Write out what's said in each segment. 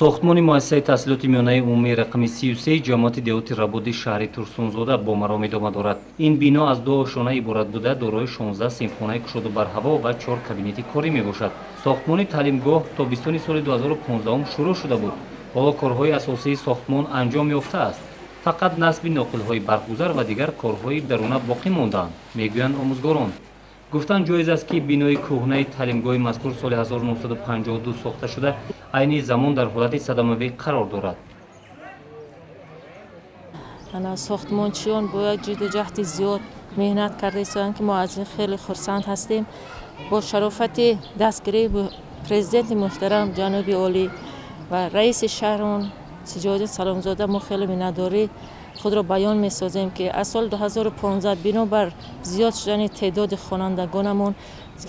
Сохтмони муассисаи таҳсилоти миёнаи умумии рақами 33 ҷамоати деҳоти Рабоди шаҳри Турсунзода бо маром идома дорад. Ин бино аз ду ошёна иборат буда, дорои 16 синфхонаи кушоду барҳаво ва 4 кабинети корӣ мебошад. Сохтмони таълимгоҳ тобистони соли 2015 шурӯъ шуда буд. Ҳоло корҳои асосии сохтмон анҷом ёфтааст. Фақат насби ноқилҳои барқгузар ва дигар корҳои даруна боқӣ мондаанд, мегӯянд омӯзгорон. Гуфтан ҷоиз аст, ки бинои кӯҳнаи таълимгоҳи мазкур соли 1952 сохта шуда, айни замон дар ҳолати садамавӣ қарор дорад. Сохтмончиён бо як ҷидду ҷаҳди зиёд меҳнат карда истодаанд, ки мо аз ин хеле хурсанд ҳастем. Бо шарофати дастгирии президенти муҳтарам ҷаноби олӣ ва раиси шаҳрмон Сиҷоддин Саломзода мо хеле миннатдорӣ худро баён месозем, ки аз соли 2015 бинобар зиёд шудани теъдоди хонандагонамон,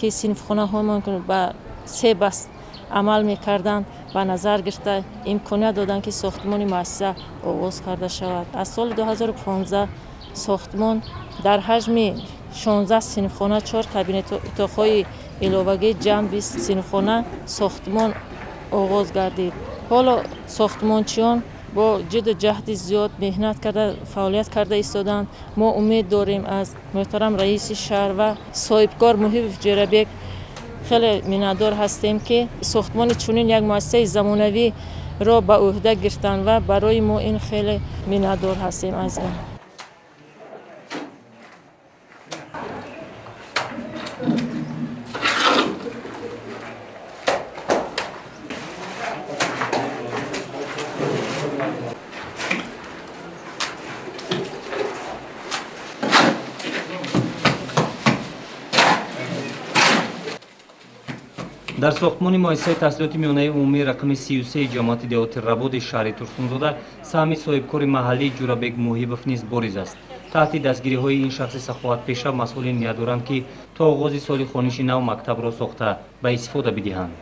ки синфхонаҳомон ба се баст амал мекарданд, ба назар гирифта имконият доданд, ки сохтмони муассиса оғоз карда шавад. Аз соли 2015 сохтмон дар ҳаҷми 16 синфхона, 4 кабинет утоқҳои иловагӣ, ҷамъ 20 синфхона сохтмон оғоз гардид. Ҳоло сохтмончиён бо ҷидду ҷаҳди зиёд меҳнат карда, фаъолият карда истоданд. Мо умед дорем аз муҳтарам раиси шаҳр ва соҳибкор Муҳибов Ҷӯрабек хеле миннатдор ҳастем, ки сохтмони чунин як муассисаи замонавиро ба ӯҳда гирифтанд ва барои мо ин хеле миннатдор ҳастем аз ин. Дар сохтмони муассисаи таҳсилоти миёнаи умумии рақами 33 ҷамоати деҳоти Рабоди шаҳри Турсунзода саҳми соҳибкори маҳаллӣ Ҷӯрабек Муҳибов низ бориз аст. Таҳти дастгириҳои ин шахси саховатпеша масъулин ният доранд, ки то оғози соли хониши нав мактабро сохта ба истифода бидиҳанд.